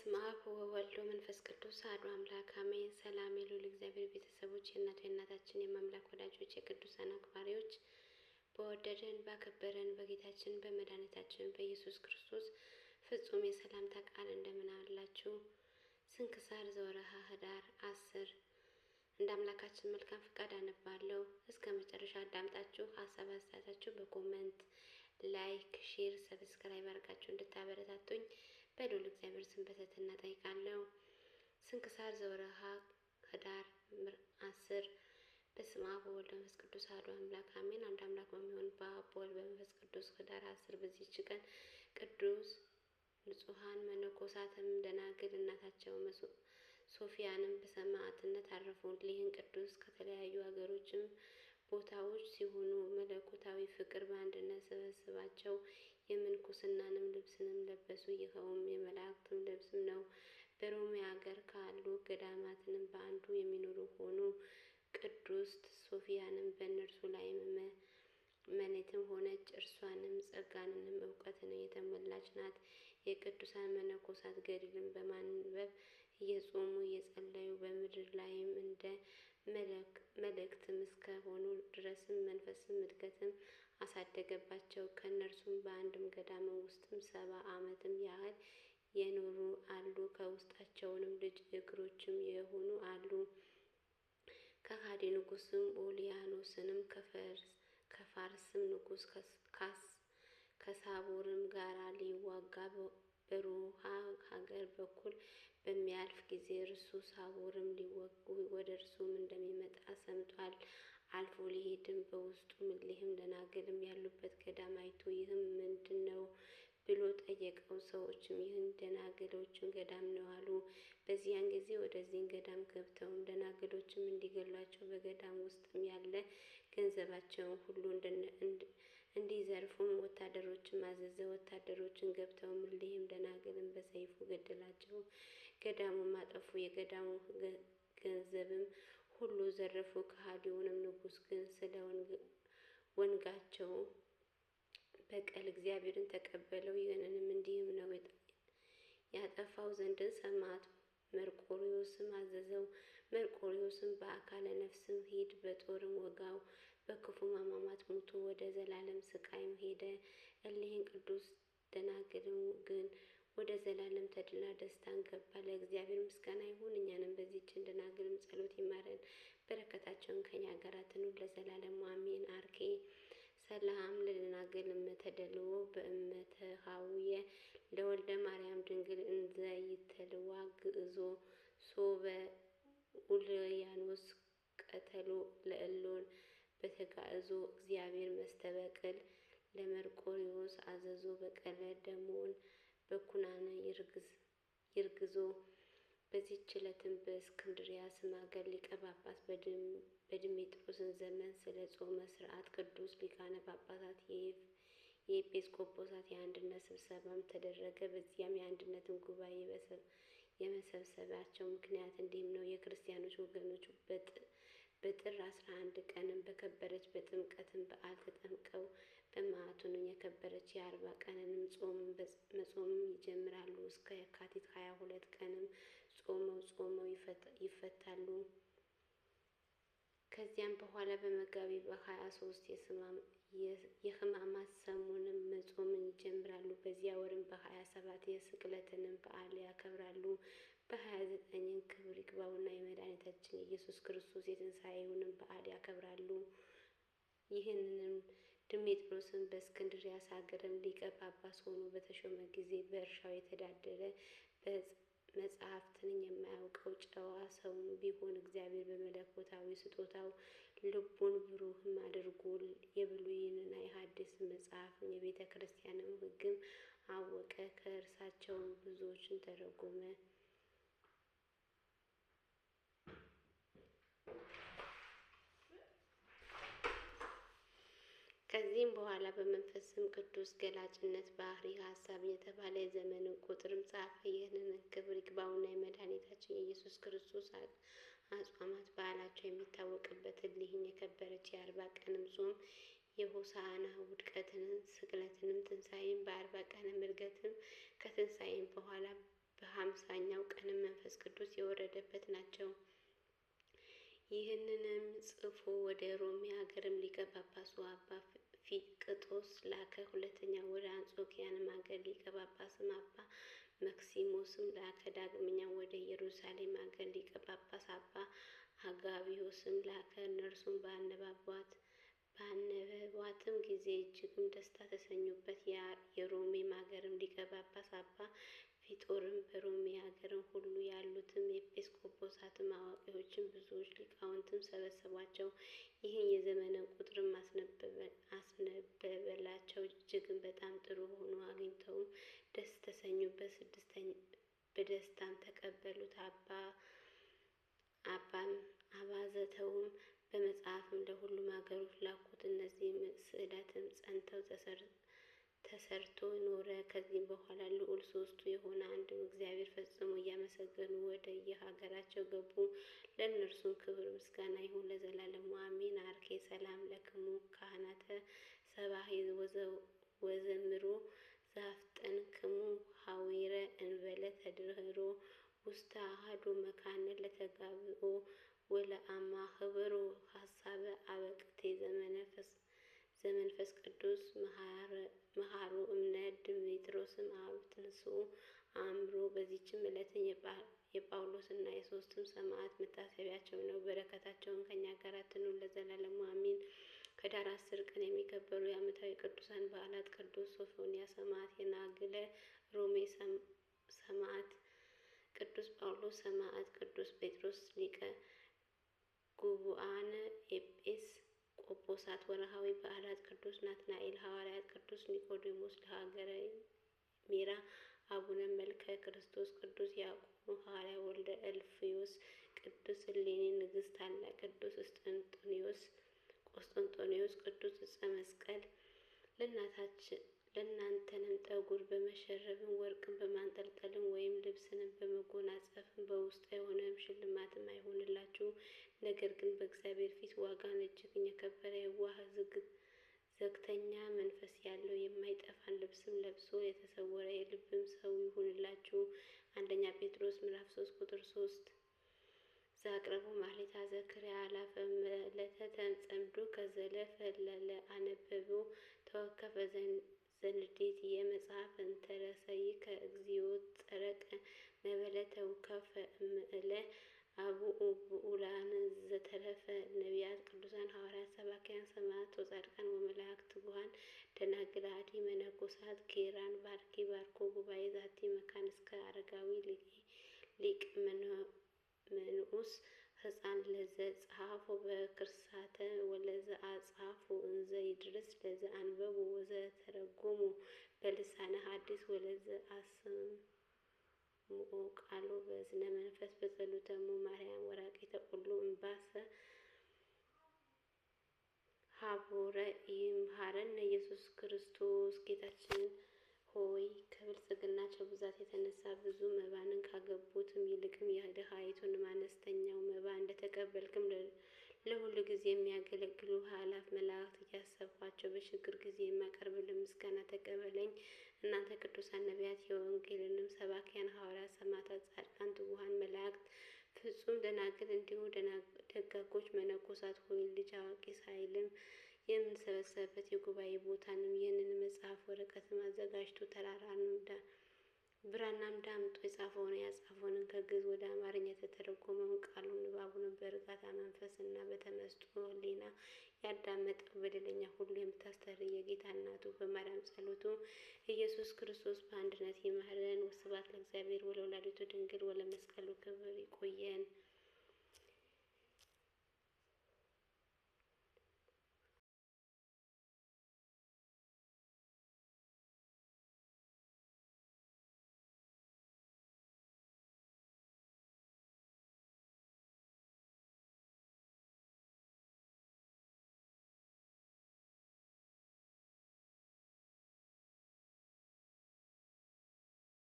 በስመ አብ ወወልድ ወመንፈስ ቅዱስ አሐዱ አምላክ አሜን። ሰላም የልዑል እግዚአብሔር ቤተሰቦች፣ የእናቱ የእናታችን የማምላክ ወዳጆች፣ የቅዱሳን አክባሪዎች፣ በወደደን ባከበረን በጌታችን በመድኃኒታችን በኢየሱስ ክርስቶስ ፍጹም የሰላምታ ቃል እንደምን አላችሁ? ስንክሳር ዘወርኀ ኅዳር 10 እንደ አምላካችን መልካም ፍቃድ አነባለሁ። እስከ መጨረሻ አዳምጣችሁ ሀሳብ አስተያየታችሁ በ comment፣ like፣ share፣ subscribe አድርጋችሁ እንድታበረታቱኝ በልዑል እግዚአብሔር ስም በትህትና እጠይቃለሁ። ስንክሳር ዘወርኀ ኅዳር 10። በስመ አብ ወወልድ ወመንፈስ ቅዱስ አሐዱ አምላክ አሜን። አንድ አምላክ በሚሆን በአብ በወልድ በመንፈስ ቅዱስ ኅዳር 10 በዚህች ቀን ቅዱስ ንጹሐን መነኮሳትም ደናግል እናታቸው ሶፊያንም በሰማዕትነት አረፉ። እሊህን ቅዱስ ከተለያዩ ሀገሮችም ቦታዎች ሲሆኑ መለኮታዊ ፍቅር በአንድነት ሰበሰባቸው። የምንኩስናንም ልብስንም ለበሱ። ይኸውም የመላእክትም ልብስም ነው። በሮሜ ሀገር ካሉ ገዳማትንም በአንዱ የሚኖሩ ሆኑ። ቅድስት ሶፊያንም በእነርሱ ላይ መኔትም ሆነች። እርሷንም ጸጋንንም እውቀትን የተሞላች ናት። የቅዱሳን መነኮሳት ገድልን በማንበብ እየጾሙ እየጸለዩ በምድር ላይም እንደ መልእክትም እስከሆኑ ድረስም መንፈስም እድገትም አሳደገባቸው። ከእነርሱም በአንድም ገዳም ውስጥም 70 ዓመትም ያህል የኖሩ አሉ። ከውስጣቸውንም ልጅ እግሮችም የሆኑ አሉ። ከካዲ ንጉስም ኦሊያኖስንም ከፋርስም ንጉስ ከሳቦርም ጋር ሊዋጋ በሩሃ ሀገር በኩል በሚያልፍ ጊዜ እርሱ ሳቦርም ሊወጉ ወደ እርሱም እንደሚመጣ ሰምቷል። አልፎ ሊሄድም በውስጡም እሊህም ደናግልም ያሉበት ገዳም አይቶ ይህም ምንድን ነው ብሎ ጠየቀው። ሰዎችም ይህን ደናግሎችን ገዳም ነው አሉ። በዚያን ጊዜ ወደዚህን ገዳም ገብተውም ደናግሎችም እንዲገሏቸው በገዳም ውስጥም ያለ ገንዘባቸውን ሁሉ እንዲዘርፉም ወታደሮችን አዘዘ። ወታደሮችን ገብተውም እሊህም ደናግልን በሰይፉ ገደላቸው። ገዳሙም አጠፉ። የገዳሙ ገንዘብም ሁሉ ዘረፉ። ከሃዲውንም ንጉሥ ግን ስለ ወንጋቸው በቀል እግዚአብሔርን ተቀበለው። ይህንንም እንዲህም ነው ያጠፋው ዘንድን ሰማዕት መርቆሪዎስም አዘዘው። መርቆሪዎስም በአካለ ነፍስም ሂድ፣ በጦርም ወጋው። በክፉ አሟሟት ሙቶ ወደ ዘላለም ስቃይም ሄደ። እሊህን ቅዱስ ደናግልን ግን ወደ ዘላለም ተድላ ደስታን ገባ። ለእግዚአብሔር ምስጋና ይሁን። እኛንም በዚህች ደናግልም ጸሎት ይማረን፣ በረከታቸውን ከኛ ጋር ትኑር ለዘላለሙ አሜን። አርኬ ሰላም ለደናግል እመተደልዎ በእመተሃውየ ለወልደ ማርያም ድንግል እንዘ ይተልዋ ግእዞ ሶበ ኡልያኖስ ቀተሎ ለእሎን በተጋእዞ እግዚአብሔር መስተበቅል ለመርቆሪዎስ አዘዞ በቀለ ደሞን በኩናነ ይርግዞ። በዚህች ዕለትም በእስክንድርያ ስም አገር ሊቀ ጳጳስ በድሜጥሮስን ዘመን ስለ ጾመ ሥርዓት ቅዱስ ሊቃነ ጳጳሳት የኤጲስቆጶሳት የአንድነት ስብሰባም ተደረገ። በዚያም የአንድነትን ጉባኤ የመሰብሰባቸው ምክንያት እንዲህም ነው። የክርስቲያኖች ወገኖች በጥር 11 ቀንም በከበረች በጥምቀትም በዓል ተጠምቀው በመዓቱንም የከበረች የ40 ቀንንም ጾም መጾምም ይጀምራሉ። እስከ የካቲት 22 ቀንም ጾመው ጾመው ይፈታሉ። ከዚያም በኋላ በመጋቢት በ23 የሕማማት ሰሙንም መጾምን ይጀምራሉ። በዚያ ወርም በ27 የስቅለትንም በዓል ያከብራሉ። በ29 ክብር ይግባውና የመድኃኒታችን የኢየሱስ ክርስቶስ የትንሣኤውንም በዓል ያከብራሉ። ይህንንም ድሜጥሮስን በእስክንድርያስ ሀገርም ሊቀ ጳጳስ ሆኖ በተሾመ ጊዜ በእርሻው የተዳደረ መጽሐፍትን የማያውቀው ጨዋ ሰውም ቢሆን እግዚአብሔር በመለኮታዊ ስጦታው ልቡን ብሩህም አድርጎ የብሉይንና የሐዲስን መጽሐፍን የቤተ ክርስቲያንም ሕግም አወቀ። ከእርሳቸውም ብዙዎችን ተረጎመ። ከዚህም በኋላ በመንፈስም ቅዱስ ገላጭነት ባህሪ ሀሳብ የተባለ የዘመንን ቁጥርም ጻፈ። ይህንን ክብር ይግባውና የመድኃኒታችን የኢየሱስ ክርስቶስ አጽዋማት በዓላቸው የሚታወቅበት እሊህን የከበረች የ40 ቀንም ጾም የሆሳዕና ውድቀትንም ስቅለትንም ትንሣኤን በ40 ቀንም ዕርገትም ከትንሣኤም በኋላ በ50ኛው ቀንም መንፈስ ቅዱስ የወረደበት ናቸው። ይህንንም ጽፎ ወደ ሮሜ ሀገርም ሊቀ ጳጳሱ አባ ፊቅጦስ ላከ። ሁለተኛ ወደ አንጾኪያንም ሀገር ሊቀ ጳጳስም አባ መክሲሞስም ላከ። ዳግመኛ ወደ ኢየሩሳሌም ሀገር ሊቀ ጳጳስ አባ አጋቢዮስም ላከ። እነርሱም ባነበቧትም ጊዜ እጅግም ደስታ ተሰኙበት። የሮሜም ሀገርም ሊቀ ጳጳስ አባ ፊጦርም በሮሜ ሀገርም ሁሉ ያሉትም ኤጲስቆጶሳትም አዋቂዎችም ብዙዎች ሊቃውንትም ሰበሰቧቸው። ይህን የዘመነ ቁጥርም አስነበበላቸው። እጅግም በጣም ጥሩ ሆኖ አግኝተውም ደስ ተሰኙበት። በደስታም ተቀበሉት። አባም አባዘተውም በመጽሐፍም ለሁሉም ሀገሮች ላኩት። እነዚህ ስዕለትም ጸንተው ተሰርቶ ኖረ። ከዚህም በኋላ ልዑል ሦስቱ የሆነ አንድ እግዚአብሔር ፈጽሞ እያመሰገኑ ወደ የሀገራቸው ገቡ። ለእነርሱም ክብር ምስጋና ይሁን ለዘላለሙ አሜን። አርኬ ሰላም ለክሙ ካህናተ ሰባሂ ወዘምሮ ዛፍጠንክሙ ሀዊረ እንበለ ተድህሮ ውስተ አሐዱ መካነ ለተጋብኦ ወለአማህበሮ ሀሳበ አበቅቴ ዘመንፈስ ቅዱስ መሃሩ እምነ ድሜጥሮስም አብ ትንስኡ አእምሮ። በዚህችም ዕለት የጳውሎስና የሦስቱም ሰማዕት መታሰቢያቸው ነው። በረከታቸውን ከእኛ ጋር ትኑር ለዘላለሙ አሜን። ህዳር 10 ቀን የሚከበሩ የዓመታዊ ቅዱሳን በዓላት፦ ቅዱስ ሶፎንያስ ሰማዕት፣ የናግለ ሮሜ ሰማዕት፣ ቅዱስ ጳውሎስ ሰማዕት፣ ቅዱስ ጴጥሮስ ሊቀ ጉቡአነ ኤጲስ ቆጶሳት። ወርሃዊ በዓላት፦ ቅዱስ ናትናኤል ሐዋርያ፣ ቅዱስ ኒቆዲሞስ ለሀገረ ሜራ፣ አቡነ መልከ ክርስቶስ፣ ቅዱስ ያዕቆብ ሐዋርያ ወልደ እልፍዮስ፣ ቅዱስ እሌኒ ንግሥት ታላቅ፣ ቅዱስ ቆስጠንጦኒዎስ፣ ቅዱስ ዕፀ መስቀል። ለእናንተንም ጠጉር በመሸረብም ወርቅን በማንጠልጠልም ወይም ልብስንም በመጎናጸፍም በውስጥ የሆነ ሽልማትም አይሁንላችሁ። ነገር ግን በእግዚአብሔር ፊት ዋጋን እጅግ የከበረ የዋህ ዘግተኛ መንፈስ ያለው የማይጠፋን ልብስም ለብሶ የተሰወረ የልብም ሰው ይሁንላችሁ። አንደኛ ጴጥሮስ ምዕራፍ 3 ቁጥር 3። ዘአቅረቡ ማህሌታ ዘክርያ አላፈ ለተተንጸምዱ ከዘለፈ ለአነበቡ ተወከፈ ዘንዴት የመጽሐፍ እንተረሰይከ እግዚኦ ጸረቀ መበለተ ውከፈ እምእለ አቡኡ ብኡላን ዘተረፈ ነቢያት ቅዱሳን ሐዋርያት ሰባክያን ሰማዕታት ወጻድቃን ወመላእክት ትጉሃን ደናግል አዲ መነኮሳት ኬራን ባርኪ ባርኮ ጉባኤ ዛቲ መካን እስከ አረጋዊ ሊቅ መንኡስ ህፃን ለዘ ጸሐፎ በክርሳተ ወለዘ አጻፎ እንዘ ይድርስ ለዘ አንበቡ ወዘ ተረጎሙ በልሳነ ሐዲስ ወለዘ አስምኦ ቃሎ በእዝነ መንፈስ በጸሎተ እሙ ማርያም ወራቂተ ኩሉ እምባሰ ሀቡረ ይምሃረነ ኢየሱስ ክርስቶስ። ጌታችን ሆይ ከብልጽግናቸው ብዛት የተነሳ ብዙ መባንን ካገቡትም ይልቅም የድሃይቱን አነስተኛው መባ እንደተቀበልክም ለሁሉ ጊዜ የሚያገለግሉ ኃላፍ መላእክት እያሰብኳቸው በችግር ጊዜ የማቀርብልን ምስጋና ተቀበለኝ። እናንተ ቅዱሳን ነቢያት፣ የወንጌልንም ሰባኪያን ሐዋርያት፣ ሰማዕታት፣ ጻድቃን፣ ትጉሃን መላእክት፣ ፍጹም ደናግል እንዲሁ ደጋጎች መነኮሳት ሆይ ልጅ አዋቂ ሳይልም የምንሰበሰብበት የጉባኤ ቦታንም ይህንን መጽሐፍ ወረቀትም አዘጋጅቶ ተራራንም ብራናም ዳምጦ የጻፈውን ያጻፈውንም ከግዕዝ ወደ አማርኛ የተተረጎመውን ቃሉን ንባቡን በእርጋታ መንፈስ እና በተመስጦ ሕሊና ያዳመጠው በደለኛ ሁሉ የምታስተሰርይ የጌታ እናቱ በማርያም ጸሎቱ ኢየሱስ ክርስቶስ በአንድነት ይማረን። ወስብሐት ለእግዚአብሔር ወለወላዲቱ ድንግል ወለመስቀሉ ክብር። ይቆየን።